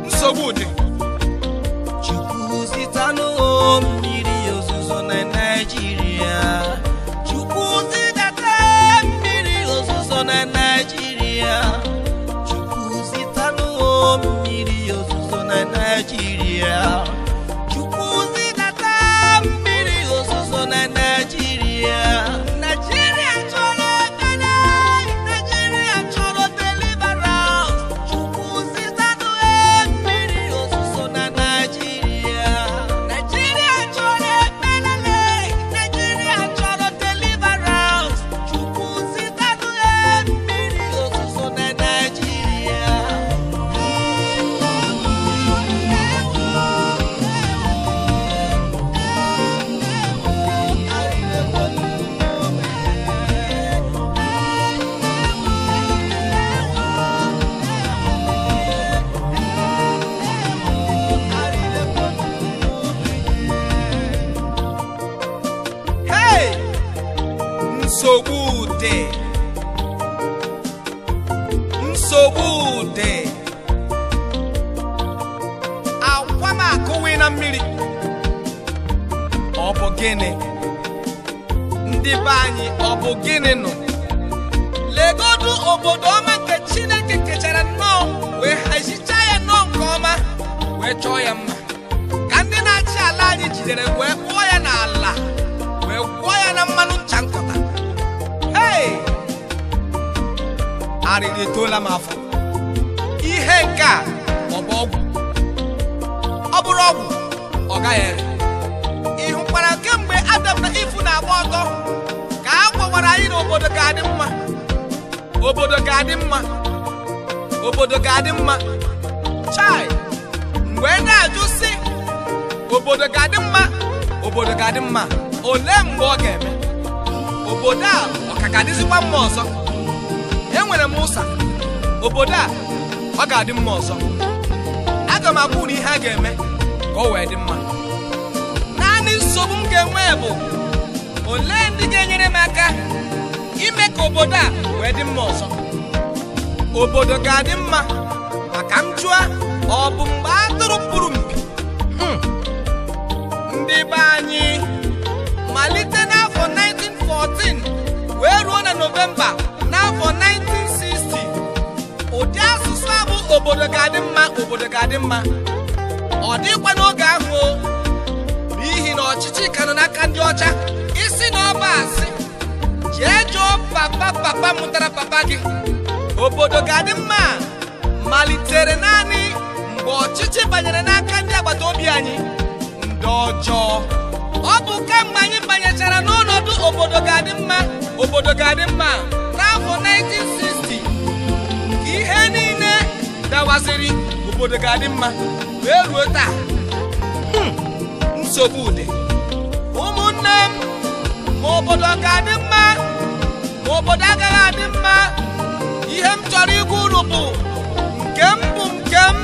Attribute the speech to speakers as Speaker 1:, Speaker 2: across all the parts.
Speaker 1: Nsogbu dị.
Speaker 2: Chukwu zitanụ mmiri ozuzo na Naịjirịa. Chukwu zidata mmiri ozuzo na Naịjirịa. Chukwu zitanụ mmiri ozuzo na Naịjirịa. Chukwu zidata mmiri ozuzo na Naịjirịa. Naịjirịa chọrọ ekele, Naịjirịa chọrọ deliverance. Chukwu zitanụ mmiri ozuzo na Naịjirịa. Naịjirịa chọrọ ekpere, Naịjirịa chọrọ deliverance. Chukwu zitanụ mmiri ozuzo na Naịjirịa.
Speaker 1: Hey! Nsogbu dị. Nsogbu dị. Akwa m akụwe na mmiri. Ọ bụ gịnị? Ndị be anyị, ọ bụ gịnị nọ? Legodu obodo ọma nke Chineke kechara nnọọ wee hazichaa ya nnọọ nke ọma wee chọọ ya mma. Ka ndị na-achị ala anyị jidere wee kpụọ ya n'ala wee gwọọ ya na mmanụ ncha nkọta. Hey! Arịrị etoola m afọ. Ihe nke a ọ bụ ọgwụ? Ọ bụrụ ọgwụ, ọ gaghị ere. Ị hụkwara kemgbe Adam na Ifu na-agba ọtọ ka a gwawara anyị na obodo ga-adị mma. Obodo ga-adị mma. Obodo ga-adị mma. Chai! Mgbe na-ajụ sị, obodo ga-adị mma, obodo ga-adị mma. Olee mgbe ọ ga-eme? Obodo a ọ ka ga-adịzikwa mma ọzọ? Enwere m ụsa. Obodo a ọ ga-adị mma ọzọ. Aga m agwa unu ihe a ga-eme ka ọ wee dị mma. Naanị nsogbu m ga-enwe bụ olee ndị ga-enyere m aka ime ka obodo a wee dị mma ọzọ? Obodo ga-adị mma maka m jụa, ọ bụ mgbe atụrụ pụrụ mpi? Ndị be anyị, malite n'afọ 1914 wee ruo na Nọvemba n'afọ 1960, ụdị asụsụ a bụ obodo ga-adị mma, obodo ga-adị mma. Ọ dịkwa n'oge ahụ o, n'ihi na ọchịchị ka nọ n'aka ndị ọcha. Isi na ọba asị, jee jụọ papa papa mụtara papa gị. Obodo ga-adị mma malitere naanị mgbe ọchịchị banyere n'aka ndị agbata obi anyị, ndị ọjọọ. Ọ bụ kemgbe anyị banyechara n'ọnọdụ obodo ga-adị mma, obodo ga-adị mma n'afọ 1960 ka ihe niile dawaziri obodo ga-adị mma wee ruo taa. Nsogbu dị. Ụmụnne m, ma obodo ga-adị mma ma obodo agaghị adị mma, ihe m chọrọ ikwu unu bụ nke m bụ nke m,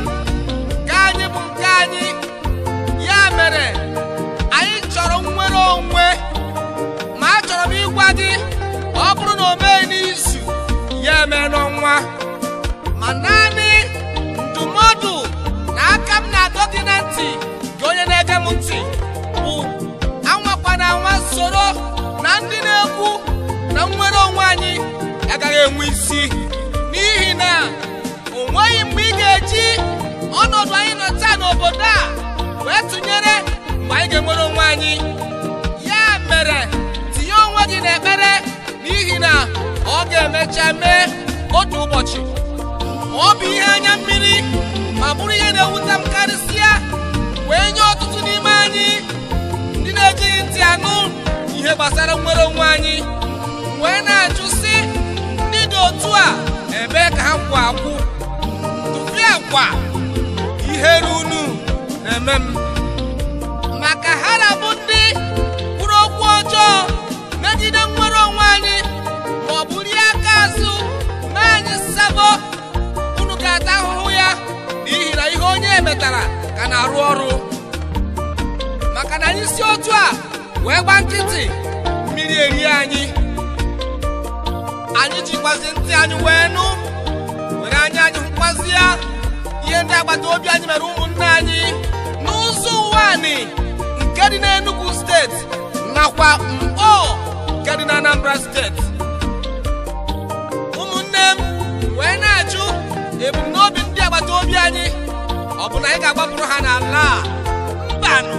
Speaker 1: nke anyị bụ nke anyị. Ya mere anyị chọrọ nnwere onwe, ma achọrọ m ịgwa gị, ọ bụrụ na o meghị n'izu, ya eme n'ọnwa. Ma naanị ndụmọdụ na aka m na-adọ gị na ntị, gị onye na-ege m ntị, bụ Enwe isi n'ihi na o nweghị mgbe ị ga-eji ọnọdụ anyị nọ taa n'obodo a wee tụnyere mgbe anyị ga-enwere onwe anyị. Ya mere, tinye onwe gị n'ekpere n'ihi na ọ ga-emecha mee otu ụbọchị. Ma ọ bụ ihe anya mmiri ma bụrụ ihe na-ewute m karịsịa wee nye ọtụtụ n'ime anyị ndị na-ejighị ntị anụ ihe gbasara nnwere onwe anyị, wee na-ajụ sị, ndị dị otu a ebee ka ha kwụ akwụ? Tụfịa kwa, ihere unu na-eme m maka ha na-abụ ndị kwuru okwu ọjọọ megide nnwere onwe anyị ma ọ bụ rie aka azụ mee anyị sabo. Unu ga-ata ahụhụ ya n'ihi na ihe onye metara ka na-arụ ọrụ. Maka na anyị si otu a wee gba nkịtị, mmiri erie anyị. Anyị jikwazi ntị anyị wee nụ, were anya anyị hụkwazịa ihe ndị agbata obi anyị mere ụmụnne anyị n'ụzọ ụwa anyị nke dị n'Enugu steeti nakwa Mkpọ nke dị na Anambra steeti. Ụmụnne m wee na-ajụ ebumnobi ndị agbata obi anyị, ọ bụ na anyị ga-agbapụrụ ha n'ala a? Mbanụ,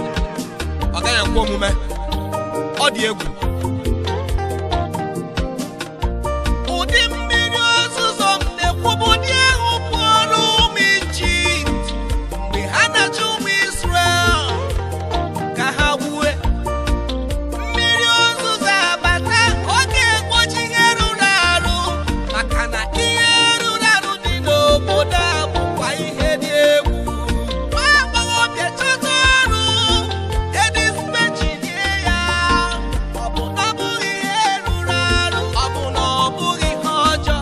Speaker 1: ọ gaghị ekwe omume. Ọ dị egwu.
Speaker 2: Ụdị mmiri ozuzo m na-ekwubu dị ahụ pụọrọ ụmụ Ijipt mgbe ha na-achụ ụmụ Izrel ka ha gbue. Mmiri ozuzo abata, ọ ga-egbochi ihe rụrụ arụ, maka na ihe rụrụ arụ dị n'obodo a bụkwa ihe dị egwu. Nwa agbọghọbịa chọta ọrụ, edispechirie ya, ọ bụ na ọ bụghị ihe rụrụ arụ, ọ bụ na ọ bụghị ihe ọjọọ.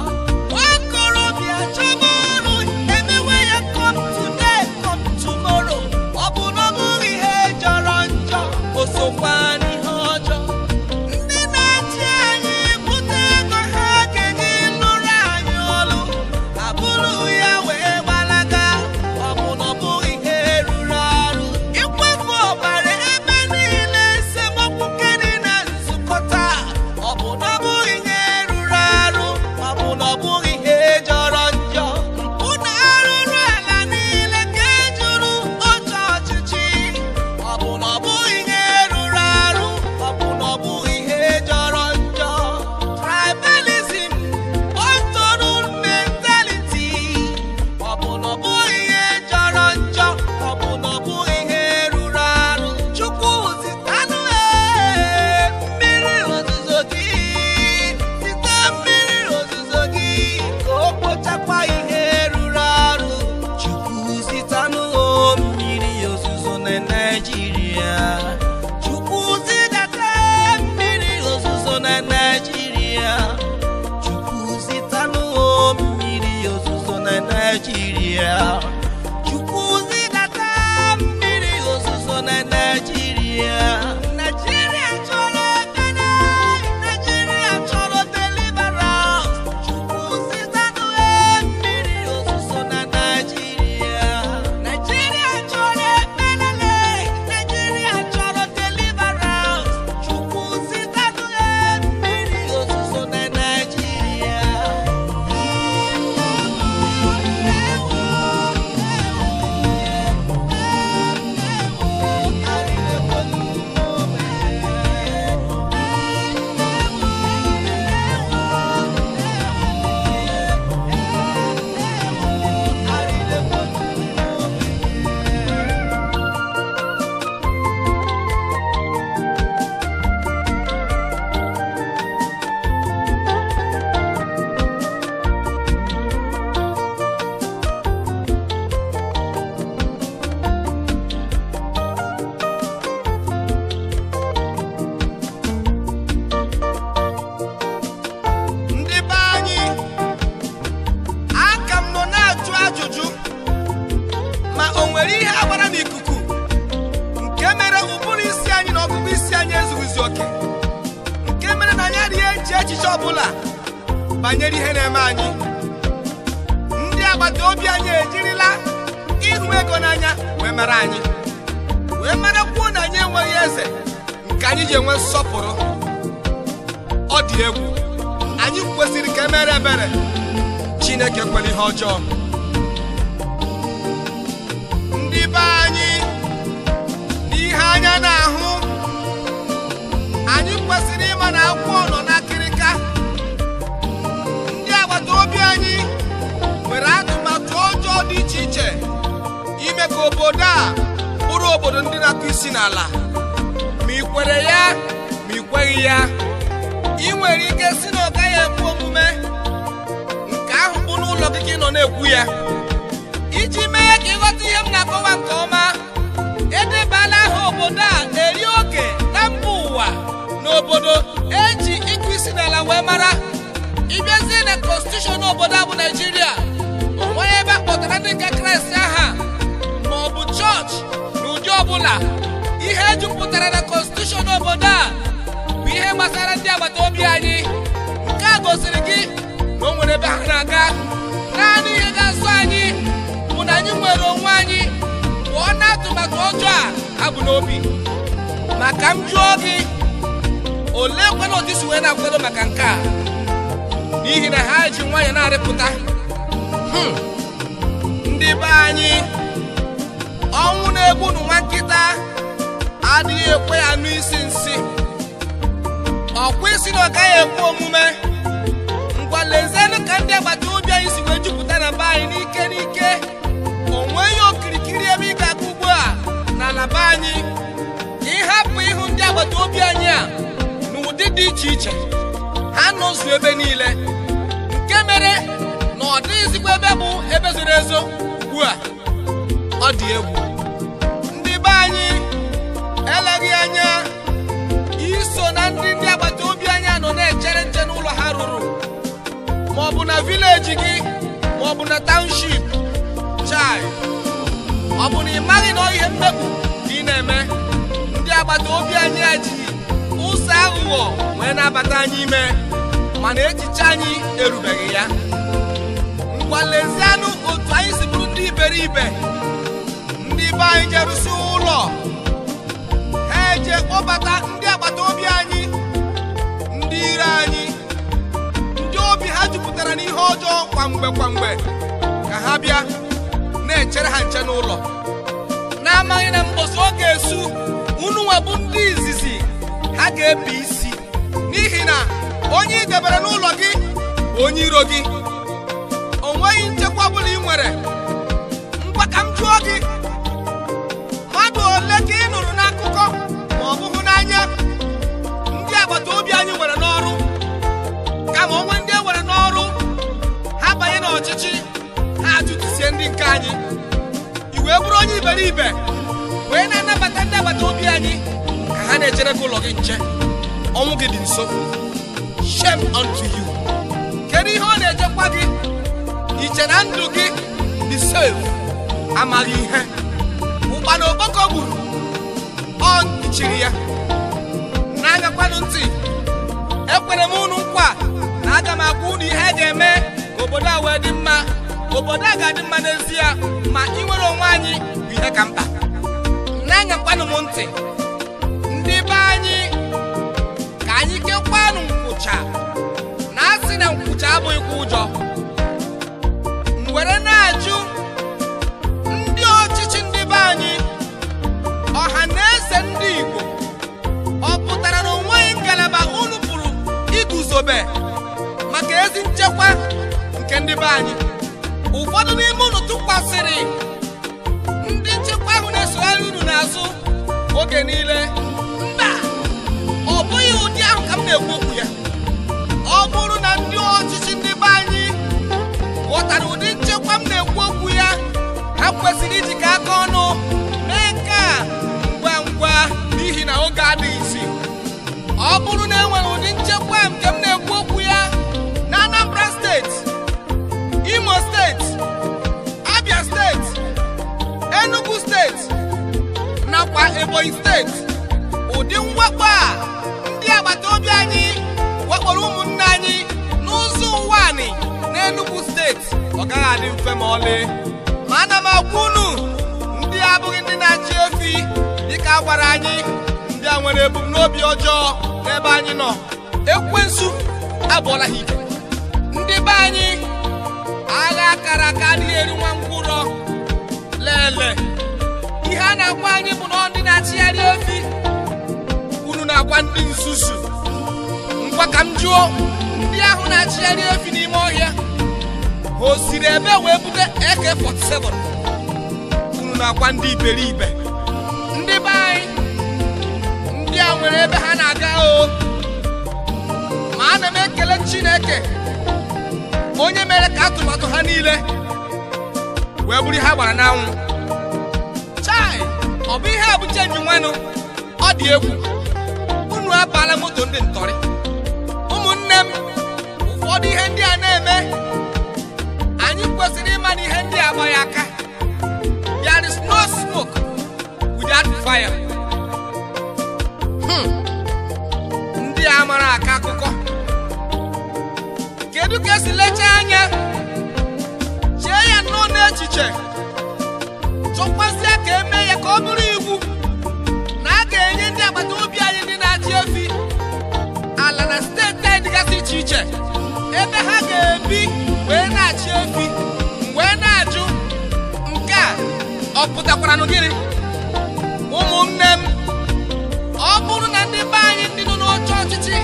Speaker 2: Nwa okorobịa chọba ọrụ, emewe ya come today, come tomorrow, ọ bụ na ọ bụghị ihe jọrọ njọ, o sokwa n'ihe ọjọọ. Ndị na-achị anyị bute ego ha ga-eji lụrụ anyị ọlụ, abụrụ ya wee gbalaga, ọ bụ na ọ bụghị ihe rụrụ arụ. Ikwafu ọbara ebe niile, esemokwu nke dị na nzukọta, ọ bụ na ọ bụghị ihe rụrụ arụ, ọ bụ na ọ bụghị ihe jọrọ njọ. Mpụ na arụrụ ala niile ka e juru otu ọchịchị, ọ bụ na ọ bụghị ihe rụrụ arụ, ọ bụ na ọ bụghị ihe jọrọ njọ. Tribalism, control mentality, ọ bụ na ọ bụghị ihe jọrọ njọ, ọ bụ na ọ bụghị ihe rụrụ arụ. Chukwu zitanụ mmiri ozuzo gị, site mmiri ozuzo gị ka o kpochakwa ihe rụrụ arụ. Chukwu zitanụ mmiri ozuzo na Naịjirịa. Chukwu zidata mmiri ozuzo na Naịjirịa. Chukwu zitanụ mmiri ozuzo na Naịjirịa. Chukwu zidata mmiri ozuzo na Naịjirịa. Naịjirịa chọrọ ekpere, Naịjirịa chọrọ deliverance. Chukwu zitanụ mmiri ozuzo na Naịjirịa. Naịjirịa chọrọ ekpere, Naịjirịa chọrọ deliverance. Chukwu zitanụ mmiri ozuzo na Naịjirịa.
Speaker 1: Ndị be anyị, aka m nọ na-ajụ ajụjụ ma o nwere ihe agbara n'ikuku nke mere ụbụrụ isi anyị na ọgụgụ isi anyị ezughịzi oke, nke mere na anyị adịghị eche echiche ọbụla banyere ihe na-eme anyị. Ndị agbata obi anyị ejirila ịhụ ego n'anya wee mara anyị, wee mara kwuo na anyị enweghị eze nke anyị ji enwe nsọpụrụ. Ọ dị egwu. Anyị kwesịrị ka emere ebere. Chineke kwere ihe ọjọọ. Ndị be anyị, n'ihe anya na-ahụ, anyị kwesịrị ịma na akwụkwọ nọ n'akịrịka. Ndị agbata obi anyị nwere atụmatụ ọjọọ dị iche iche ime ka obodo a bụrụ obodo ndị na-akụ isi n'ala. Ma ị kwere ya ma ị kweghị ya, ị nwere ike si na ọ gaghị ekwe omume. Nke ahụ bụ n'ụlọ gị ka ị nọ na-ekwu ya. Iji mee ka ịghọta ihe m na-akọwa nke ọma, edebala aha obodo a eri oge na mba ụwa n'obodo eji ịkụ isi n'ala wee mara. Ịbịazie na konstitushọn obodo a bụ Naijiria, o nweghị ebe a kpọtara ndị nke Kraịst aha ma ọ bụ chọọchị n'ụdị ọbụla. Ihe jupụtara na konstitushọn obodo a bụ ihe gbasara ndị agbata obi anyị. Nke a gosiri gị na o nwere ebe ha na-aga. Naanị ihe ga-azụ anyị bụ na anyị nwere onwe anyị pụọ n'atụmatụ ọjọọ a ha bụ n'obi. Maka m jụọ gị, olee kwana otu isi wee na-akwado maka nke a? N'ihi na ha ji nwayọọ na-arịpụta. Ndị be anyị, ọnwụ na-egbu unu nwa nkịta adịghị ekwe ya nụ isi nsị. Ọkwa isi na ọ gaghị ekwe omume. Ngwa lezienụ ka ndị agbata obi anyị si wee jupụta na be anyị n'ike n'ike. O nweghị okirikiri ebe ị ga-aga ugbu a n'ala be anyị ka ị hapụ ịhụ ndị agbata obi anyị a n'ụdị dị iche iche. Ha nọzu ebe niile, nke mere na ọ dịghịzikwa ebe bụ ebe zoro ezo ugbu a. Ọ dị egwu. Ndị be anyị, eleghị anya iso na ndị agbata obi anyị nọ na-echere nche n'ụlọ ha rụrụ, ma ọ bụ na vileji gị, ma ọ bụ na township. Chai, ọ bụ na ị maghị na ihe mmegbu ka ị na-eme? Ndị agbata obi anyị ji ụzọ aghụghọ wee na-abata anyị ime, mana echiche anyị erubeghị ya. Ngwa lezianụ otu anyị si bụrụ ndị iberibe. Ndị be anyị jerụsi ụlọ ha eje kpọbata ndị agbata obi anyị, ndị ire anyị, ndị obi ha jupụtara n'ihe ọjọọ kwamgbe kwamgbe, ka ha bịa na-echere ha nche n'ụlọ, na-amaghị na mgbọsị ọ ga-esu unu nwa bụ ndị izizi ha ga-ebi isi. N'ihi na onye ị debere n'ụlọ gị bụ onye iro gị. O nweghị nchekwa ọbụla ị nwere. Ngwa ka m jụọ gị, mmadụ ole ka ị nụrụ n'akụkọ ma ọ bụghị n'anya ndị agbata obi anyị nwere n'ọrụ? Kama onwe ndị e nwere n'ọrụ, ha banye n'ọchịchị, ha ajụtụsie ndị nke anyị. I wee bụrụ onye iberibe wee na-anabata ndị agbata obi anyị ka ha na-echere gị ụlọ gị nche. Ọnwụ gị dị nso. Shame unto you. Kedu ihe ọ na-echekwa gị? Iche na ndụ gị dị safe? Amaghị ihe ụkpana okpoko gburu ọ nchiri ya. Na-agakwanụ ntị. Ekwere m unu nkwa na aga m agwa unu ihe a ga-eme ka obodo a wee dị mma. Obodo a ga-adị mma n'ezie, ma inwere onwe anyị bụ ihe ka mkpa. Na-agakwanụ m ntị. Ndị be anyị, ka anyị kekwanụ nkwụcha na asị na nkwụcha abụghịkwa ụjọ. M were na-ajụ ndị ọchịchị ndị be anyị, ọha na eze ndị Igbo, ọ pụtara na onweghị ngalaba unu pụrụ iguzobe maka ezi nchekwa nke ndị be anyị? Ụfọdụ n'ime unu tụkwasịrị ndị nchekwa ahụ na-esogharị unu n'azụ oge niile. Mba, ọ bụghị ụdị ahụ ka m na-ekwu okwu ya. Ọ bụrụ na ndị ọchịchị ndị be anyị ghọtara ụdị nchekwa m na-ekwu okwu ya, ha kwesịrị ijikọ aka ọnụ mee nke a ngwa ngwa, n'ihi na oge adịghịzi. Ọ bụrụ na e nwere ụdị nchekwa nke m na-ekwu okwu ya na Anambra steeti, Imo steeti, Abia steeti, Enugu steeti nakwa Ebonyi steeti, ụdị mwakpo a ndị agbata obi anyị wakporo ụmụnne anyị n'ụzọ ụwa anyị n'Enugu steeti, ọ gaghị adị mfe ma ọlị. Ma ana m agwa unu, ndị abụghị ndị na-achị efi dịka a gwara anyị, ndị a nwere ebumnobi ọjọọ n'ebe anyị nọ. Ekwensu Abụọla ha ike. Ndị be anyị, agha akara aka adịghị eri nwa ngwụrọ. Lele ihe a na-agwa anyị bụ na ndị na-achịgharị efi unu na-agwa ndị nzuzu. Ngwa, ka m jụọ, ndị ahụ na-achịgharị efi n'ime ọhịa, ha o siri ebe wee bute AK47? Unu na-agwa ndị iberibe. Ndị be anyị, ndị a nwere ebe ha na-aga o. Ma ana m ekele Chineke onye mere ka atụmatụ ha niile wee bụrụ ihe ha gbara n'anwụ. Chai, ọ bụ ihe a bụ change nwanụ. Ọ dị egwu. Unu abala moto ndị ntọrị. Ụmụnne m, ụfọdụ ihe ndị a na-eme, anyị kwesịrị ịma na ihe ndị a agbaghị aka. There is no smoke without fire. Ndị a mara aka akụkọ. Kedu ka esi lechaa anya, chee ya nnọọ n'echiche, chọkwasịa ka eme ya ka ọ bụrụ iwu na a ga-enye ndị agbata obi anyị ndị na-achị efi ala na steeti anyị dịgasị iche iche ebe ha ga-ebi wee na-achị efi? Wee na-ajụ, nke a ọ pụtakwara nụ gịnị? Ụmụnne m, ọ bụrụ na ndị be anyị ndị nọ n'oche ọchịchị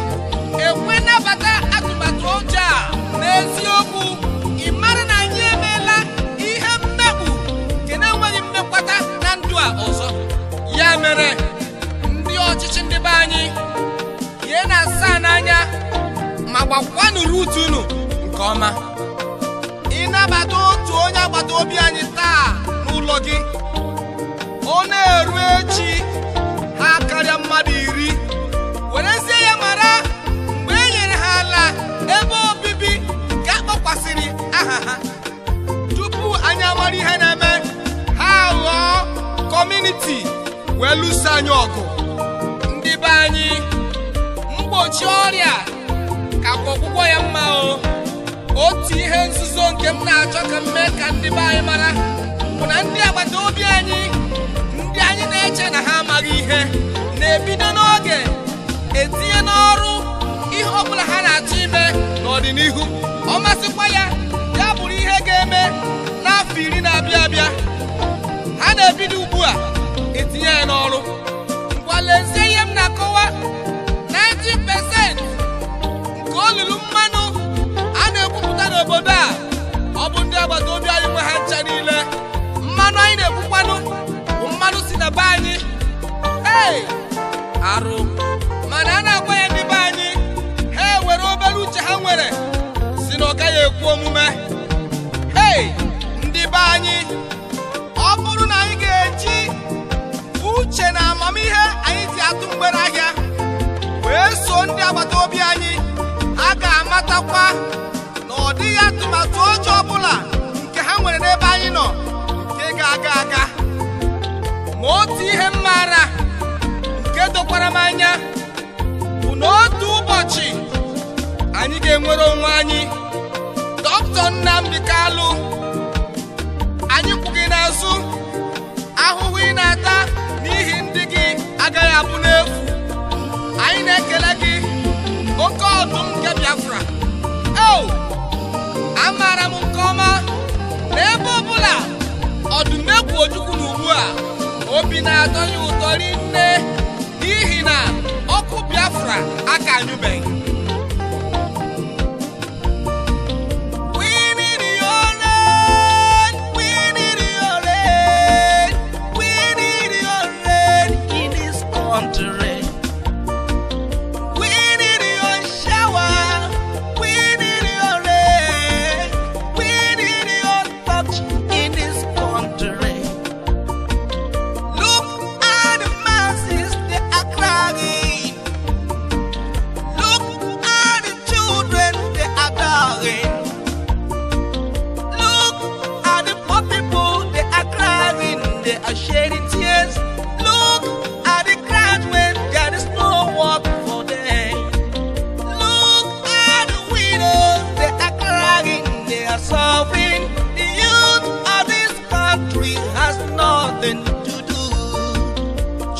Speaker 1: ekwe nabata atụmatụ ọjọọ a n'eziokwu, ị mara na anyị emeela ihe mmekpu nke na-enweghị mmekwata na ndụ a ọzọ. Ya mere, ndị ọchịchị, ndị be anyị, ihe na-asa n'anya ma gbakwanụ rutu unu nke ọma. Ịnabata otu onye agbata obi anyị taa n'ụlọ gị, ọ na-eru echi ha karịa mmadụ 10. Werezie ya mara mgbe e nyere ha ala ebe obibi nke akpọkwasịrị aha ha, tupu anyị amara ihe na-eme, ha ghọọ community wee lụso anyị ọgụ. Ndị be anyị, mgbochi ọrịa ka ọgwụgwọ ya mma o. Otu ihe nzuzo nke m na-achọ ka m mee ka ndị be anyị mara bụ na ndị agbata obi anyị, ndị anyị na-eche na ha amaghị ihe, na-ebido n'oge etinye n'ọrụ ihe ọbụla ha na-achọ ime n'ọdịnihu. Ọ masịkwa ya ya bụrụ ihe ga-eme n'afọ 10 na-abịa abịa, ha na-ebido ugbu a etinye ya n'ọrụ. Ngwa, lezie ihe m na-akọwa. 90% nke olulu mmanụ a na-ekwupụta n'obodo a, ọ bụ ndị agbata obi anyị nwe ha ncha niile. Mmanụ anyị na-ekwukwanụ bụ mmanụ si na be anyị. Ei, arụ! Mana a na-agwa ya ndị be anyị, ha ewere obere uche ha nwere si na ọ gaghị ekwu omume. Hei, ndị be anyị, ọ bụrụ na anyị ga-eji uche na amamihe anyị ji atụ mgbere ahịa wee so ndị agbata obi anyị, ha ga-amatakwa na ọ dịghị atụmatụ ọjọọ ọbụla nke ha nwere n'ebe anyị nọ nke ga-aga aga. Ma otu ihe m maara nke dokwara m anya bụ na otu ụbọchị anyị ga-enwere onwe anyị. Dọkịta Nnamdi Kalụ, anyị kwụ gị n'azụ. Ahụhụ ị na-ata n'ihi ndị gị agaghị abụ n'efu. Anyị na-ekele gị, oke ọdụm nke Biafra. Eo, amaara m nke ọma na ebe ọbụla ọdụm egwu Ojukwu na ugbu a, obi na-atọ ya ụtọ rinne n'ihi na ọkụ Biafra aka anyụbeghị.
Speaker 2: We need your rain, we need your rain, we need your rain in this country. We need your shower, we need your rain, we need your touch in this country. Look at the masses, they are crying. Look at the children, they are dying. Look at the poor people, they are crying, they are shedding tears. Look at the graduates, there is no work for them. Look at the widows, they are crying, they are suffering. The youth of this country has nothing to do.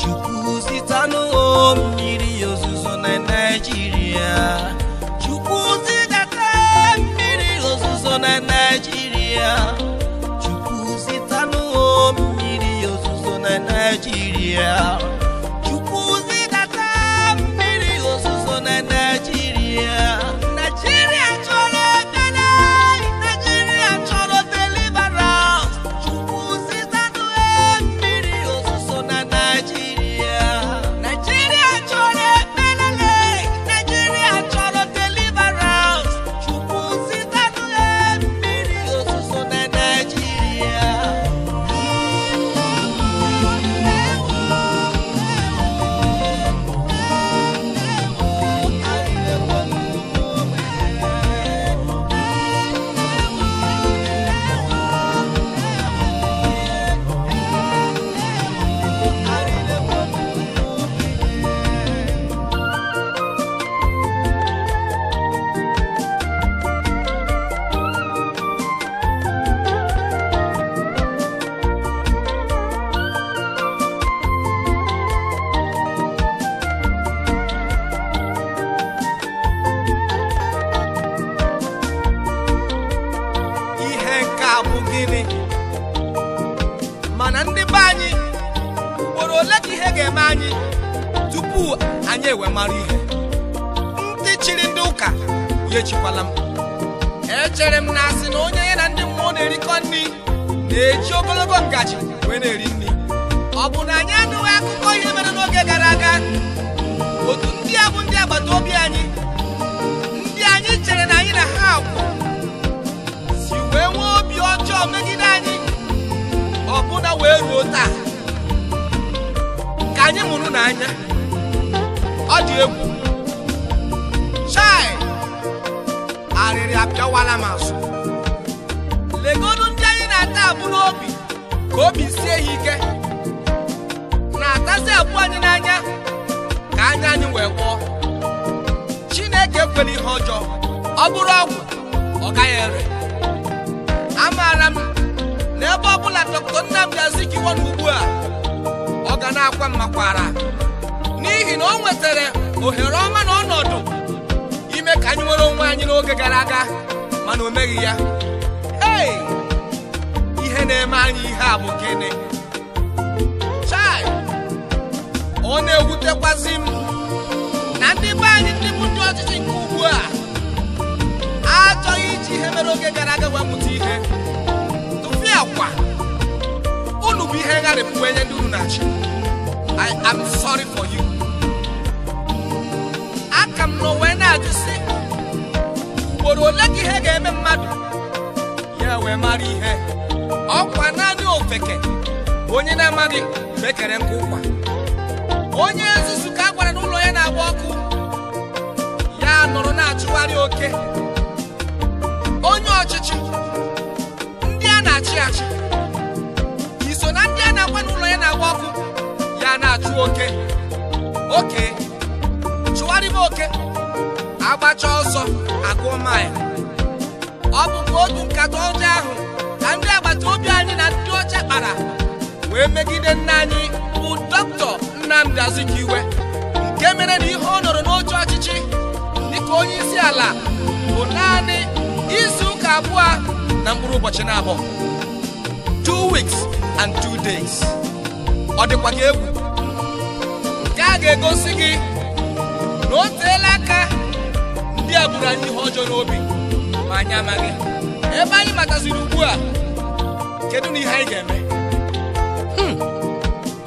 Speaker 2: Chukwu zitanụ mmiri ozuzo na Naịjirịa. Chukwu. Naịjirịa. Chukwu zidata mmiri ozuzo na Naịjirịa. Naịjirịa chọrọ ekpere, Naịjirịa chọrọ deliverance. Chukwu zitanụ mmiri ozuzo na Naịjirịa. Naịjirịa chọrọ ekpere, Naịjirịa chọrọ deliverance. Chukwu zitanụ mmiri ozuzo na Naịjirịa.
Speaker 1: Ihe nke a bụ gịnị? Mana ndị be anyị, ugboro ole ka ihe ga-eme anyị tupu anyị ewe mara ihe? Ndị chịrị ndị ụka ya echikwala m. Echere m na asị na onye ya na ndị mmụọ na-erikọ nri na-eji ogologo ngaji wee na-eri nri. Ọ bụ na anyị anụghị akụkọ ihe mere n'oge gara aga? Otu ndị a bụ ndị agbata obi anyị, ndị anyị chere na anyị na ha kwụ, si wee nwee obi ọjọọ megide anyị, ọbụna wee ruo taa. Ka anyị mụrụ n'anya, ọ dị egwu. Chai, arịrị apịawala m azụ. Legodu ndị anyị na-ata abụ n'obi ka obi sie ha ike, na-atazi abụ anyị n'anya ka anya anyị wee gwọọ. Chineke ekwela ihe ọjọọ. Ọ bụrụ ọgwụ, ọ gaghị ere. Amaara m na ebe ọbụla Dr. Nnamdi Azikiwe nọ ugbu a, ọ ga na-akwa mmakwara, n'ihi na o nwetara ohere ọma na ọnọdụ ime ka anyị nwere onwe anyị n'oge gara aga, mana o meghị ya. Hei, ihe na-eme anyị ihe a bụ gịnị? Chai, ọ na-ewutekwazị m na ndị be anyị, ndị bụ ndị ọchịchị nke ugbu a, achọghị iji ihe mere oge gara aga wee mụta ihe. Tụfịa kwa, unu bụ ihe ngharịpụ wee nye ndị unu na-achị. I am sorry for you. Aka m nọ wee na-ajụ sị, ugboro ole ka ihe ga-eme mmadụ ya wee mara ihe? Ọkwa naanị ofeke bụ onye na-amaghị mgbe e kere nkụ ụkwa. Onye nzuzu ka a gwara n'ụlọ ya na-agba ọkụ, ya nọrọ na-achụgharị oke. Onye ọchịchị, ndị a na-achị achị, iso na ndị a na-agwa n'ụlọ ya na-agba ọkụ, ya na-achụ oke. Oke chụgharịba oke, agbacha ọsọ agụọ maịl. Ọ bụkwa otu nkata ọjọọ ahụ ka ndị agbata obi anyị na ndị ọcha kpara wee megide nna anyị bụ Dr. Nnamdi Azikiwe, nke mere na ihe ọ nọrọ n'oche ọchịchị dịka onye isi ala bụ naanị izu ụka abụọ na mkpụrụ ụbọchị na-abụọ, 2 weeks and 2 days. Ọ dịkwa gị egwu? Nke a ga-egosi gị na o teela aka ndị a buru anyị ihe ọjọọ n'obi, ma anyị amaghị. Ebe anyị mataziri ugbu a, kedu na ihe anyị ga-eme?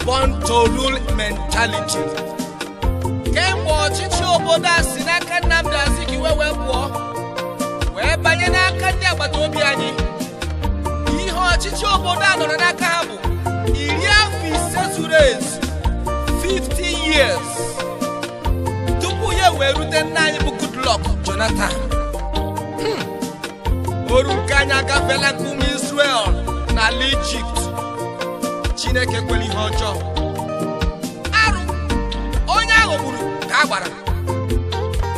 Speaker 1: Born to rule mentality. Kemgbe ọchịchị obodo a si n'aka Nnamdi Azikiwe wee pụọ wee banye n'aka ndị agbata obi anyị, ihe ọchịchị obodo a nọrọ n'aka ha bụ 50 zuru ezu, 50 years, tupu ya wee rute nna anyị bụ Goodluck Jonathan. Oru nke anyị agafeela nke ụmụ Israel n'ala Ijipt. Chineke kwere ihe ọjọọ. Arụ onye ahụ gburu ka a gbara.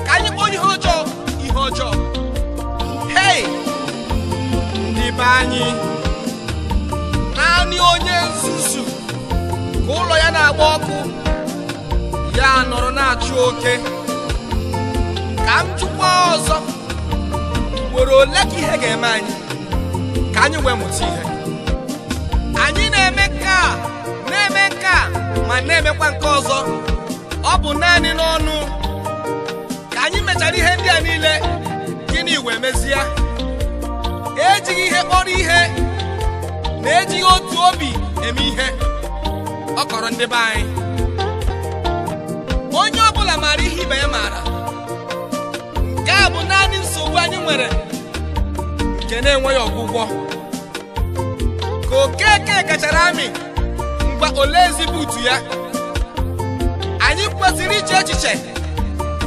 Speaker 1: Ka anyị kpọọ ihe ọjọọ ihe ọjọọ. Hei, ndị be anyị, naanị onye nzuzu ka ụlọ ya na-agba ọkụ, ya nọrọ na-achụ oke. Ka m jụkwa ọzọ, ugboro ole ka ihe ga-eme anyị ka anyị wee mụta ihe? Anyị na-eme nke a, na-eme nke a, Ma na-emekwa nke ọzọ, ọ bụ naanị n'ọnụ. Ka anyị mechara ihe ndị a niile, gịnị wee mezie? Ejighị ihe kpọrọ ihe na ejighị otu obi eme ihe. Ọ kọrọ ndị be anyị. Onye ọbụla maara ihe ibe ya maara. Nke a bụ naanị nsogbu anyị nwere nke na-enweghị ọgwụgwọ. Ka Okeke gachara amị, ngwa ole ezigbo utu ya. Anyị kwesịrị iche echiche,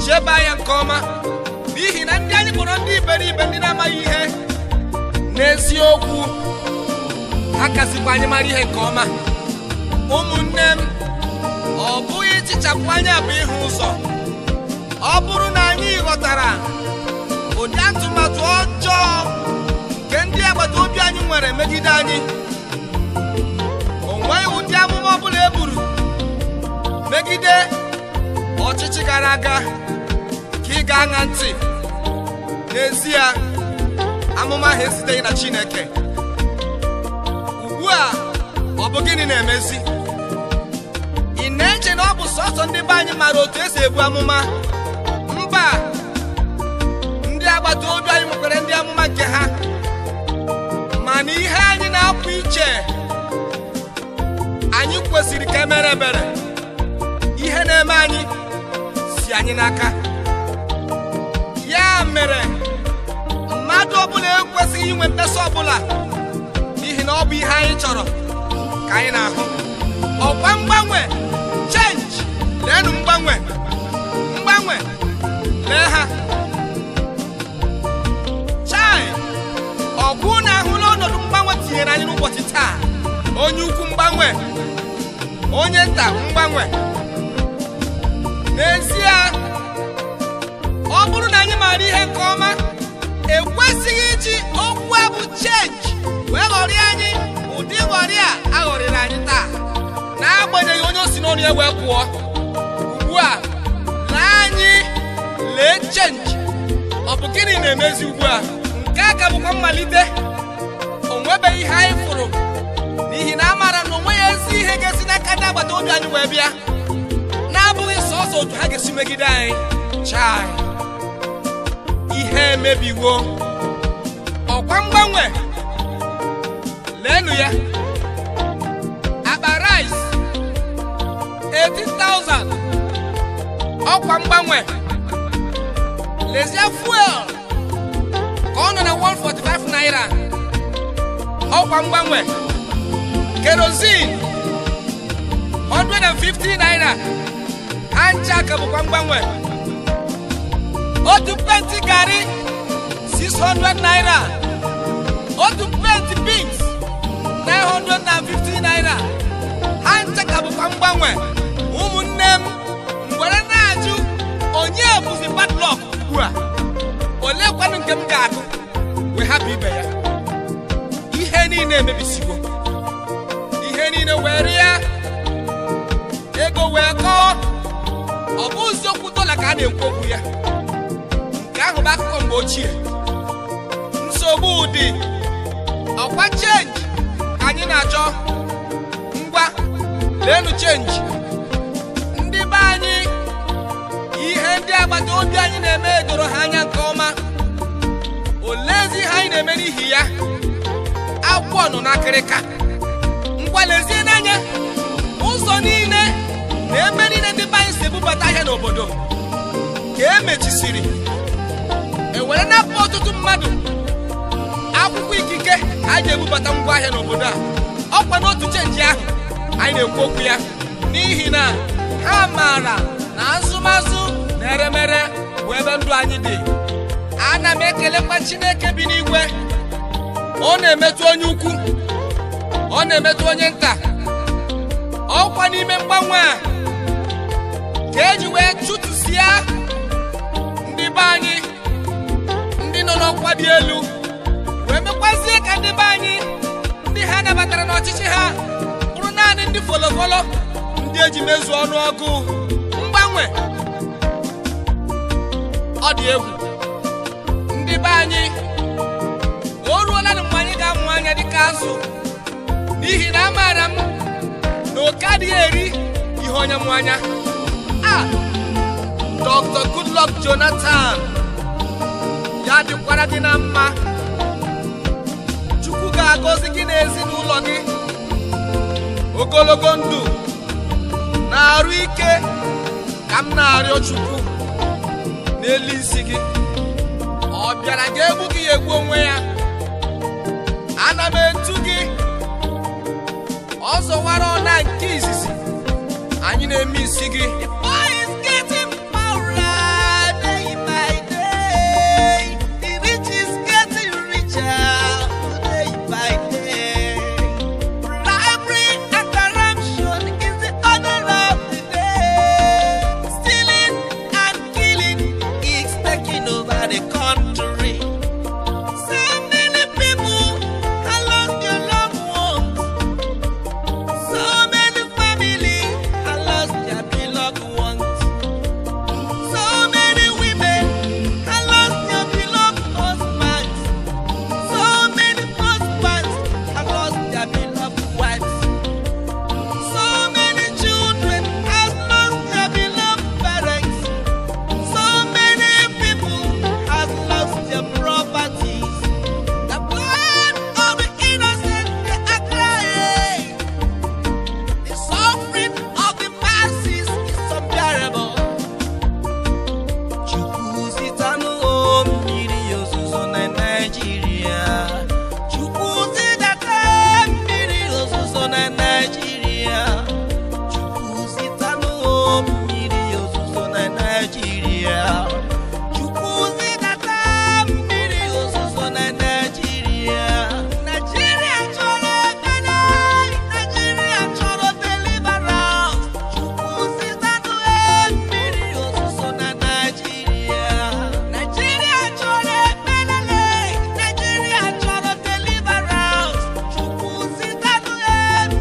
Speaker 1: cheba ya nke ọma, n'ihi na ndị anyị kpọrọ ndị iberibe, ndị na-amaghị ihe, n'eziokwu ha kasịkwa anyị mara ihe nke ọma. Ụmụnne m, ọ bụghị ichichapụ anya bụ ịhụ ụzọ. Ọ bụrụ na anyị ghọtara ụdị atụmatụ ọjọọ nke ndị agbata obi anyị nwere megide anyị, o nweghị ụdị amụma ọbụla e buru megide ọchịchị gara aga ka ị ga-aṅa ntị. N'ezie, amụma ahụ esiteghị na Chineke. Ugbu a, ọ bụ gịnị na-emezi? Ị na-eche na ọ bụ sọsọ ndị be anyị maara otu esi ebu amụma? Mba, ndị agbata obi anyị nwekwara ndị amụma nke ha. Mana ihe anyị na-apụ iche, anyị kwesịrị ka emere ebere. Ihe na-eme anyị si anyị n'aka. Ya mere, mmadụ ọbụla ekwesịghị inwe mkpesa ọbụla, n'ihi na ọ bụ ihe anyị chọrọ ka anyị na-ahụ. Ọkwa mgbanwe, change. Leenụ mgbanwe, mgbanwe, lee ha. Chai, ọkwụ na-ahụla ọnọdụ mgbanwe tinyere anyị n'ụbọchị taa. Onye ukwu mgbanwe, onye nta mgbanwe. N'ezie, ọ bụrụ na anyị maara ihe nke ọma, ekwesịghị iji okwu a bụ change wee ghọrịa anyị ụdị ghọrịa a ghọrịrị anyị taa, n'agbanyeghị onye o si n'ọnụ ya wee pụọ. Ugbu a, lee anyị, lee change. Ọ bụ gịnị na-emezi ugbu a? Nke a ka bụkwa mmalite. O nwebeghị ihe anyị fụrụ, n'ihi na a maara na onwe ya ezi ihe ga-esi n'aka ndị agbata obi anyị wee bịa, na-abụghị sọsọ otu ha ga-esi megide anyị. Chai, ihe emebiwo. Ọkwa mgbanwe, leenụ ya. Akpa rice 18,000. Ọkwa mgbanwe. Lezie fuel ka ọ nọ na 145 naira. Ọkwa mgbanwe. Kerosene 150 naira. Ha ncha ka bụkwa mgbanwe. Otu penti garị 600 naira. Otu penti beans 950 naira. Ha ncha ka bụkwa mgbanwe. Ụmụnne m, were na-ajụ, onye bụzi bad luck ugbu a? Olee kwanụ nke m ga-agụ wee hapụ ibe ya? Ihe niile emebisigo. Ihe niile were ya ego wee kọọ. Ọ bụ eziokwu dọla ka a na-ekwu okwu ya. Nke ahụ bụ akụkọ mgbe ochie. Nsogbu dị. Ọkwa change ka anyị na-achọ. Ngwa, leenụ change. Ndị be anyị, ihe ndị agbata obi anyị na-eme doro ha anya nke ọma. Oleezi ihe anyị na-eme n'ihi ya? Akwụkwọ nọ n'akịrịka. Ngwa, lezie n'anya ụzọ niile na ebe niile ndị be anyị si ebubata ahịa n'obodo ka e mechisiri. E were napụ ọtụtụ mmadụ akwụkwọ ikike a ji ebubata ngwaahịa n'obodo a. Ọkwa n'otu change ahụ anyị na-ekwu okwu ya, n'ihi na ha maara na azụmazụ na eremere bụ ebe ndụ anyị dị. Ana m ekelekwa Chineke bi n'igwe. Ọ na-emetụ onye ukwu, ọ na-emetụ onye nta. Ọkwa n'ime mgbanwe a ka eji wee chụtụsịa ndị be anyị ndị nọ n'ọkwa dị elu, wee mekwazie ka ndị be anyị ndị ha nabatara n'ọchịchị ha bụrụ naanị ndị folofolo, ndị eji mezuo ọnụọgụ. Mgbanwe ọ dị egwu. Ndị be anyị, o ruola na mgbe anyị ga-amụ anya dịka azụ, n'ihi na amaara m na oke adịghị eri Onye mụ anya a, Dr. Goodluck Jonathan, ya dịkwara gị na mma. Chukwu ga-agọzi gị na ezinụlọ gị, ogologo ndụ na arụ ike ka m na-arịọ Chukwu n'elu isi gị. Ọ bịara ga-egbu gị ya egbu onwe ya. Ana m etu gị ọzọwara ọna nke izizi anyị na-eme isi gị.
Speaker 2: The boy is getting poorer day by day. The rich is getting richer day by day. Bribery and corruption is the order of the day. Stealing and killing is taking over the country. So many people have lost their loved ones. So many families have lost their beloved ones. So many women have lost their beloved husbands. So many husbands have lost their beloved wives. So many children have lost their beloved parents. So many people have lost their properties. The blood of the innocent, they are crying. The suffering of the masses is unbearable. Chukwu zitanụ mmiri ozuzo na Naịjirịa. Chukwu zidata mmiri ozuzo na Naịjirịa. Chukwu zitanụ mmiri ozuzo na Naịjirịa. Chukwu zidata mmiri ozuzo na Naịjirịa. Naịjirịa chọrọ ekpere. Naịjirịa chọrọ deliverance. Chukwu zitanụ mmiri ozuzo na Naịjirịa. Naịjirịa chọrọ ekpere. Naịjirịa chọrọ deliverance. Chukwu zitanụ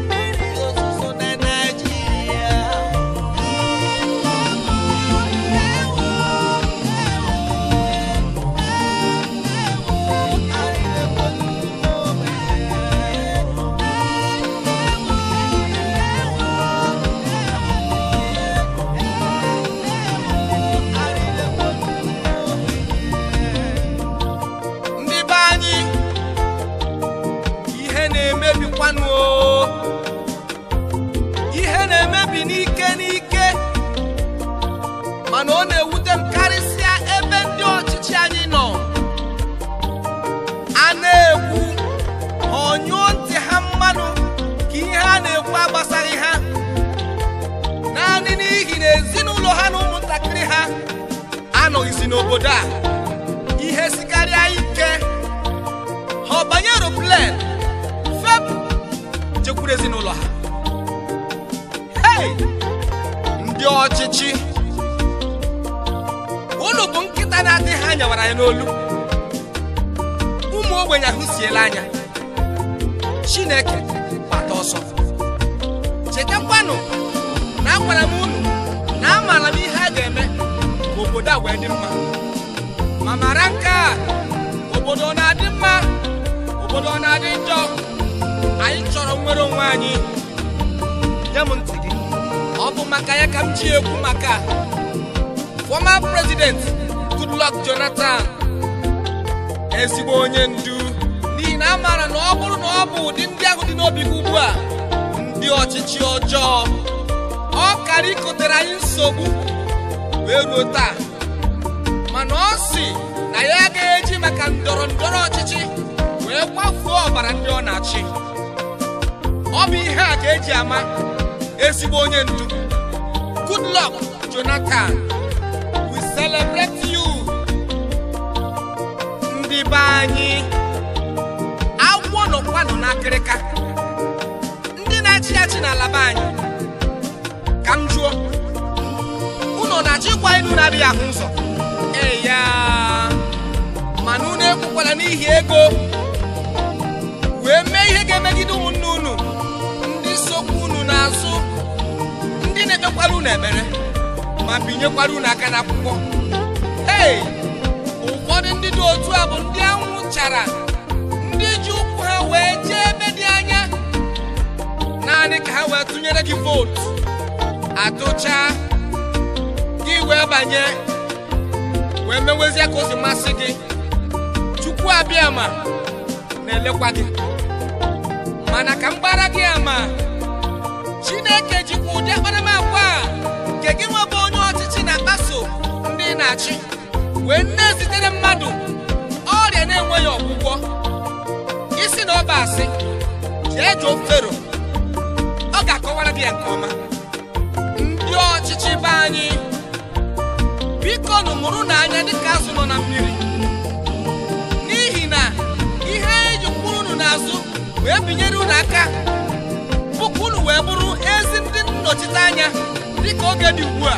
Speaker 2: mmiri ozuzo na Naịjirịa.
Speaker 1: Ndị be anyị, ihe na-emebikwanụ o. Ihe na-emebi n'ike n'ike, mana ọ na-ewute m karịsịa ebe ndị ọchịchị anyị nọ. A na-ekwu, ha ọnyụọ ntị ha mmanụ ka ihe a na-ekwu agbasaghị ha, naanị n'ihi na ezinụlọ ha na ụmụntakịrị ha anọghịzi n'obodo a. Ihe sikarịa ike, ha ọ banye aeroplane fepụ jekwuru ezinụlọ ha. Hei, ndị ọchịchị, unu bụ nkịta na-adịghị anya wara ya n'olu. Ụmụ ogbenye ahụ siela anya. Chineke gbata ọsọ. Chetakwanụ na agwara m unu na amaara m ihe a ga-eme ka obodo a wee dị mma. Ma mara nke a, obodo ọ na-adị mma, obodo ọ na-adị njọ, anyị chọrọ nnwere onwe anyị. Nye m ntị gị. Ọ bụ maka ya ka m ji ekwu maka former president Goodluck Jonathan, ezigbo onye ndu, n'ihi na a maara na ọ bụrụ na ọ bụ ụdị ndị ahụ dị n'obi gị ugbu a, ndị ọchịchị ọjọọ, ọ kara ikotere anyị nsogbu wee ruo taa. Mana ọ sị na ya agaghị eji maka ndọrọ ndọrọ ọchịchị wee kwafuo ọbara ndị ọ na-achị. Ọ bụ ihe a ka eji ama ezigbo onye ndu. Goodluck Jonathan, we celebrate you. Ndị be anyị, agwọ nọkwanụ n'akịrịka. Ndị na-achị achị n'ala be anyị, ka m jụọ unu, ọ na-achọ ịkwa elu na-adịghị ahụ ụzọ? Eya, mana unu ekwekwala n'ihi ego wee mee ihe ga-emegide ụmụnne unu, ndị sokwa unu n'azụ, ndị na-ekpekwara unu ekpere ma binyekwara unu aka n'akwụkwọ. Hei, ụfọdụ ndị dị otu a bụ ndị anwụchara, ndị ji ụkwụ ha wee jee ebe dị anya naanị ka ha wee tụnyere gị vootu. Atụcha gị wee banye wee mewezie ka o si masị gị. Chukwu abịa ma na-elekwa gị, mana ka m gbara gị ama, Chineke jikwa ụdị akparamagwa a nke gị nwebụ onye ọchịchị na-akpaso ndị na-achị wee na-ezitere mmadụ ọrịa na-enweghị ọgwụgwọ. Isi na ọba asị, jee jụọ Fero, ọ ga-akọwara gị ya nke ọma. Ndị ọchịchị be anyị, biko nụ mụrụ n'anya dịka azụ nọ na mmiri, n'ihi na ihe anyị ji kwụrụ unu n'azụ wee binyere unu aka bụ ka unu wee bụrụ ezi ndị nnọchite anya dịka oge dị ugbu a.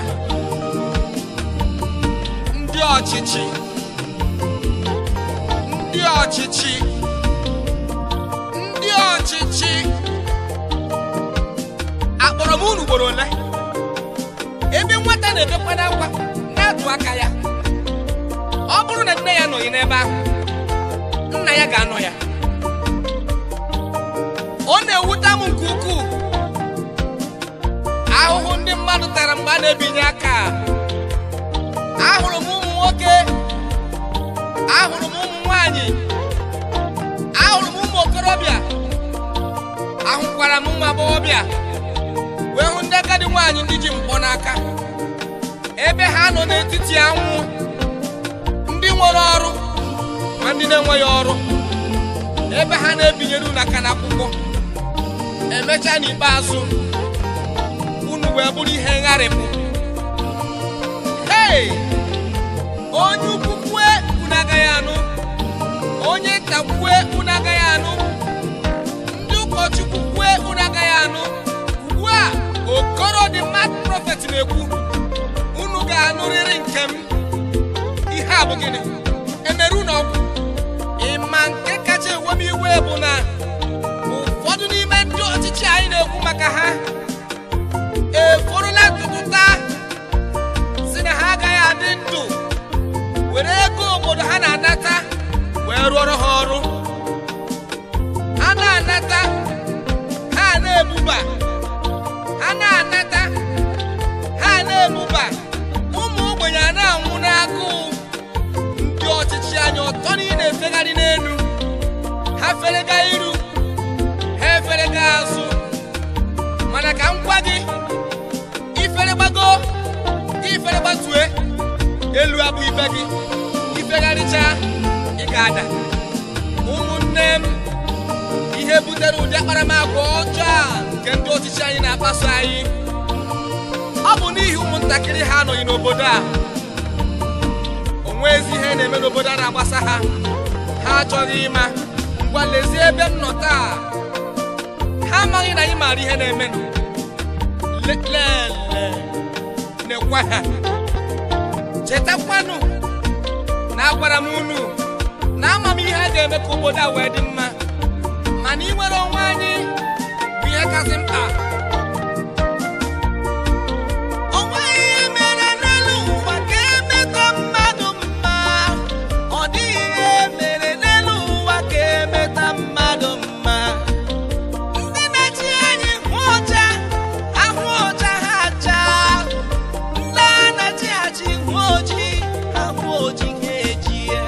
Speaker 1: Ndị ọchịchị, ndị ọchịchị, ndị ọchịchị, akpọrọ m unu ugboro ole? Ebe nwata na-ebekwa n'akwa na-atụ aka ya, ọ bụrụ na nne ya nọghị n'ebe ahụ, nna ya ga-anọ ya. Ọ na-ewute m nke ukwuu ahụhụ ndị mmadụ tara mgbe a na-ebinye aka. Ahụrụ m ụmụ nwoke, ahụrụ m ụmụ nwanyị, ahụrụ m ụmụ okorobịa, ahụkwara m ụmụ agbọghọbịa, wee hụ ndị agadi nwaanyị ndị ji mkpọ n'aka ebe ha nọ n'etiti anwụ, ndị nwere ọrụ ma ndị na-enweghị ọrụ, ebe ha na-ebinyere unu aka n'akwụkwọ. Emechaa n'ikpeazụ unu wee bụrụ ihe ngharịpụ. Hei, onye ukwu kwue unu agaghị anụ, onye nta kwue unu agaghị anụ, ndị ụkọchukwu kwue unu agaghị anụ. Ugbu a Okoro the mad prophet na-ekwu, unu ga-anụrịrị nke m. Ihe a bụ gịnị? Emere unu ọgwụ? Ịma nke kacha ewe m iwe bụ na ụfọdụ n'ime ndị ọchịchị anyị na-ekwu maka ha eforola ntutu taa si na ha agaghị adị ndụ were ego obodo ha na-anata wee rụọrọ ha ọrụ. Ha na-anata, ha na-ebuba, ha na-anata, ha na-ebuba, ụmụ ogbenye a na-anwụ n'agụụ. Ndị ọchịchị anyị ọtọ niile na-efegharị n'elu, ha ferega iru, ha eferega azụ. Mana ka m gwa gị, ifere gbago, ifere gbatue, elu abụ ibe gị, ifegharịcha ị ga-ada. Ụmụnne m, ihe butere ụdị akparamagwa ọjọọ a nke ndị ọchịchị anyị na-akpaso anyị, ọ bụ n'ihi ụmụntakịrị ha anọghị n'obodo a. O nwezi ihe na-eme n'obodo a na-agbasa ha, ha achọghị ịma. Ngwa lezie ebe m nọ taa, ha amaghị na anyị maara ihe na-emenụ. Lele nekwa ha. Chetakwanụ na agwara m unu na ama m ihe a ga-eme ka obodo a wee dị mma, mana inwere onwe anyị bụ ihe kasị mkpa.
Speaker 2: O nweghị ihe mere n'elu ụwa ka emeta mmadụ mma. Ọ dịghị ihe mere n'elu ụwa ka emeta mmadụ mma. Ndị na-achị anyị hụ ọcha, ahụ ọcha ha achaa. Ndị a na-achị achị hụ ojii, ahụ ojii ha ejie.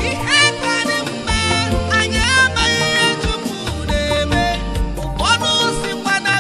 Speaker 2: Ihe ka dị mma, anyị amaghị ihe Chukwu na-eme. Ụfọdụ sikwa na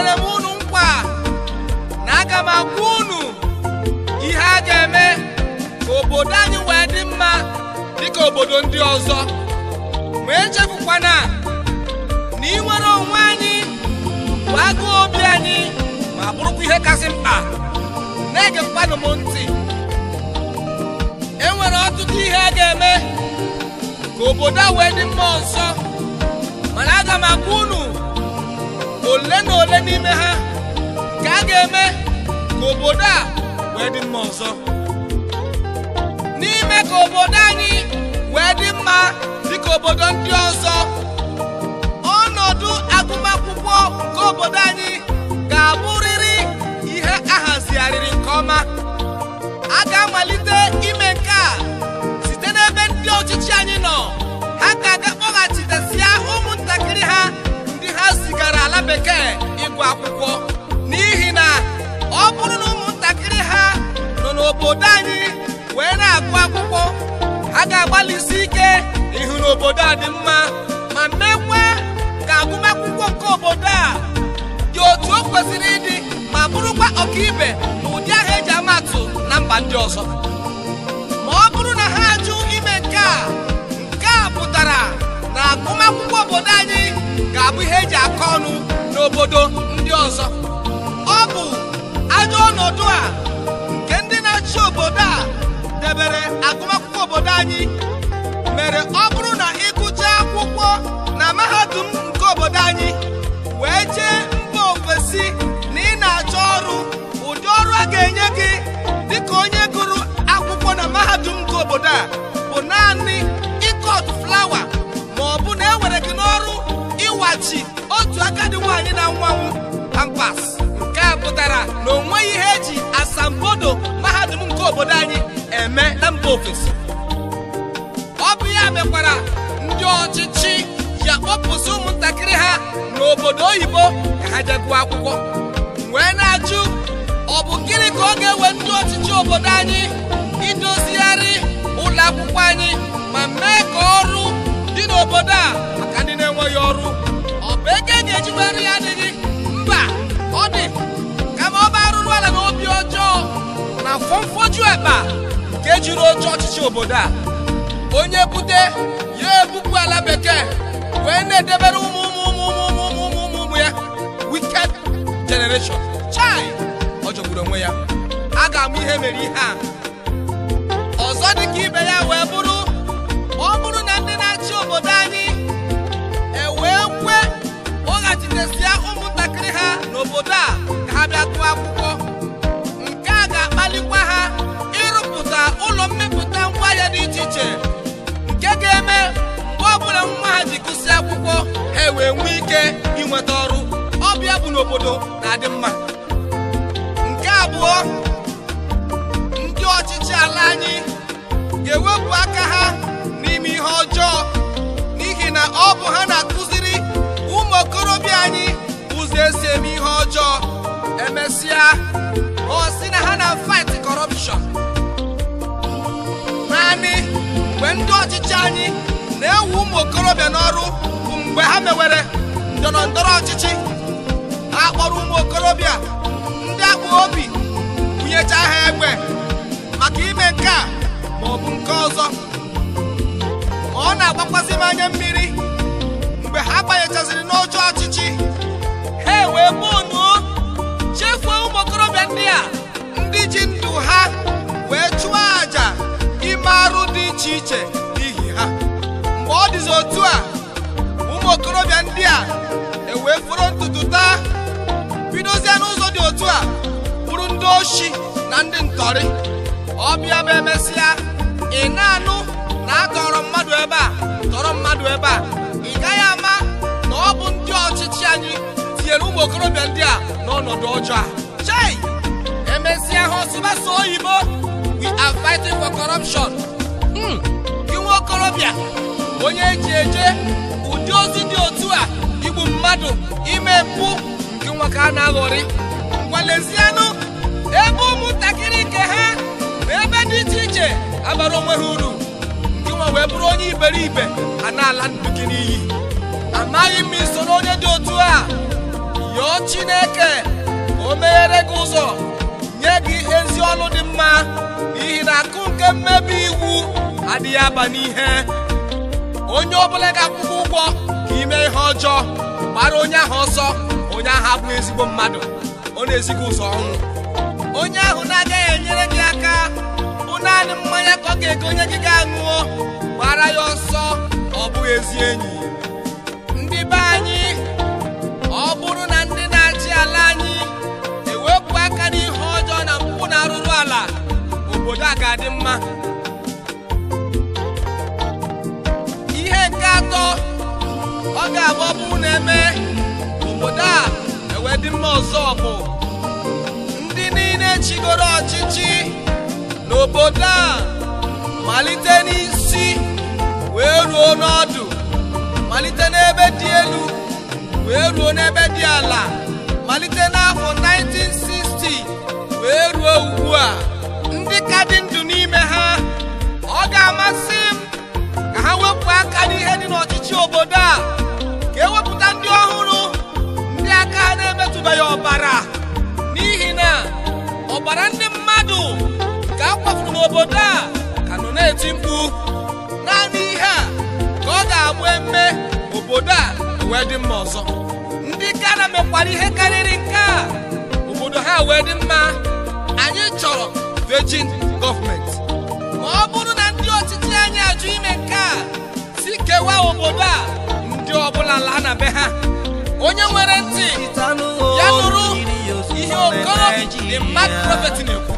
Speaker 1: Ekwere m unu nkwa na aga m agwa unu ihe a ga-eme ka obodo anyị wee dị mma dịka obodo ndị ọzọ. Ma echefukwana na ị nwere onwe anyị bụ agụụ obi anyị ma bụrụkwa ihe kasị mkpa. Na-egekwanụ m ntị. E nwere ọtụtụ ihe a ga-eme ka obodo a wee dị mma ọzọ, mana aga m agwa unu ole na ole n'ime ha nke a ga-eme ka obodo a wee dị mma ọzọ. N'ime ka obodo anyị wee dị mma dịka obodo ndị ọzọ, ọnọdụ agụmakwụkwọ nke obodo anyị ga-abụrịrị ihe ahazigharịrị nke ọma. A ga-amalite ime nke a site n'ebe ndị ọchịchị anyị nọ. Ha ga-aga kpọghachitesịa ụmụntakịrị ha ndị ha zigara ala bekee ịgụ akwụkwọ, n'ihi na ọ bụrụ na ụmụntakịrị ha nọ n'obodo anyị wee na-agụ akwụkwọ, ha ga-agbalịsi ike ịhụ na obodo a dị mma ma mekwa ka agụmakwụkwọ nke obodo a dị otu o kwesịrị ịdị ma bụrụkwa ọkaibe na ụdị ahụ eji ama atụ na mba ndị ọzọ. Ma ọ bụrụ na ha ajụ ime nke a, nke a pụtara na agụmakwụkwọ obodo anyị ga-abụ ihe eji akọ ọnụ n'obodo ndị ọzọ. Ọ bụ ajọ ọnọdụ a nke ndị na-achị obodo a debere agụmakwụkwọ obodo anyị mere ọ bụrụ na ịgụcha akwụkwọ na mahadum nke obodo anyị wee jee mba ofesi na ị na-achọ ọrụ, ụdị ọrụ a ga-enye gị dịka onye gụrụ akwụkwọ na mahadum nke obodo a bụ naanị ịkọt flawa, ma ọ bụ na e were gị n'ọrụ ịwachi otu agadi nwaanyị na nwanwụ pampas. Nke a pụtara na o nweghị ihe eji asambodo mahadum nke obodo anyị eme na mba ofesi. Ọ bụ ya mekwara ndị ọchịchị ji akpọpụsị ụmụntakịrị ha n'obodo oyibo ka ha jee gụọ akwụkwọ. Wee na-ajụ, ọ bụ gịnị ka ọ ga-ewe ndị ọchịchị obodo anyị idozigharị ụlọ akwụkwọ anyị ma mee ka ọrụ dị n'obodo a maka ndị na-enweghị ọrụ? Ọ bụ ego e ga-ejiwere ya adịghị mba, ọ dị kama ọ bụ arụrụ ala na obi ọjọọ na fọmfoju akpa nke jiri oche ọchịchị obodo a. Onye bute ya ebupụ ala bekee wee na-edebere ụmụ ụmụ ụmụ ụmụ ụmụ ụmụ ụmụ ụmụ ya wicked generation. Chai, ọ jọgburu onwe ya. A ga-amụ ihe mere ihe a ọzọ dịka ibe ya wee bụrụ, ọ bụrụ na ndị na-achị obodo anyị ewee kwe kpọghachitesịa ụmụntakịrị ha n'obodo a ka ha bịa gụọ akwụkwọ, nke a ga-akpalikwa ha ịrụpụta ụlọ mmepụta ngwaahịa dị iche iche nke ga-eme mgbe ọbụla nwa ha ji gụsị akwụkwọ ha wee nwee ike inweta ọrụ. Ọ bụ ya bụ n'obodo na-adị mma. Nke abụọ, ndị ọchịchị ala anyị ga-ewepụ aka ha n'ime ihe ọjọọ, n'ihi na ọ bụ ha na-akụziri ụmụ okorobịa anyị ụzọ esi eme ihe ọjọọ. Emesịa ọ sị na ha na fight corruption. Naanị mgbe ndị ọchịchị anyị na-ewu ụmụ okorobịa n'ọrụ bụ mgbe ha mewere ndọrọ ndọrọ ọchịchị. Ha kpọrọ ụmụ okorobịa ndị akpụ obi bunyecha ha egbe maka ime nke a ma ọ bụ nke ọzọ. Ma ọ na-agbakwasị m anya mmiri mgbe ha banyechaziri n'oche ọchịchị, ha wee gbuonuo chefuo ụmụ okorobịa ndị a ndị ji ndụ ha wee chụọ àjà ime arụ dị iche iche n'ihi ha. Mgbe ọ dịzi otu a, ụmụ okorobịa ndị a ewee foro ntutu taa, bidozie n'ụzọ dị otu a bụrụ ndị oshi na ndị ntọrị. Ọbịa bụ emesịa ị na-anụ na a tọrọ mmadụ ebe a, tọrọ mmadụ ebe a, ị gaghị ama na ọ bụ ndị ọchịchị anyị tinyere ụmụ okorobịa ndị a n'ọnọdụ ọjọọ a. Chai! Emesịa ha ọsụbasa oyibo, we are fighting for corruption. Gị nwa okorobịa onye eji eje ụdị ozi dị otu a, igbu mmadụ, ime mpụ, nke nwa ka a na-aghọrị. Ngwalezianụ ebe ụmụntakịrị nke ha na ebe dị iche iche abara onwe ha uru, nke nwa wee bụrụ onye iberibe a na-ala ndụ gị n'iyi. Amaghị m isoro onye dị otu a. Yọọ Chineke ka o meghere gị ụzọ, nye gị ezi ọlụ dị mma, n'ihi na akụ nke mmebi iwu adịghị aba n'ihe. Onye ọbụla ga-akwụ gị ụgwọ ka ime ihe ọjọọ, gbara onye ahụ ọsọ. Onye ahụ abụghị ezigbo mmadụ, ọ na-ezi gị ụzọ ọnwụ. Onye ahụ na-agaghị enyere gị aka bụ naanị mmanya ka ọ ga-egonye gị ga-aṅụọ, gbara ya ọsọ, ọ bụghị ezi enyi. Ndị be anyị, ọ bụrụ na ndị na-achị ala anyị ewepụ aka n'ihe ọjọọ na mpụ na arụrụ ala, obodo a ga-adị mma. Ihe nke atọ ọ ga-abụ ọ bụrụ na-eme obodo a ewee dị mma ọzọ bụ ndị niile chigoro ọchịchị n'obodo a, malite n'isi wee ruo n'ọdụ, malite n'ebe dị elu wee ruo n'ebe dị ala, malite n'afọ 1960 wee ruo ugbu a, ndị ka dị ndụ n'ime ha, ọ ga-amasị m ka ha wepụ aka n'ihe dị n'ọchịchị obodo a, ka ewepụta ndị ọhụrụ, ndị aka ha na-emetụbeghị ọbara, n'ihi na ọbara ndị mmadụ ka a kwafuru n'obodo a ka nọ na-eti mkpu. Naanị ihe a ka ọ ga-abụ eme obodo a wee dị mma ọzọ. Ndị Ghana mekwara ihe karịrị nke a, obodo ha wee dị mma. Anyị chọrọ virgin gọọmenti. Ma ọ bụrụ na ndị ọchịchị anyị ajụ ime nke a, si kewaa obodo a, ndị ọbụla laa na be ha. Onye nwere ntị ya nụrụ ihe Okoro the mad prophet na-ekwu.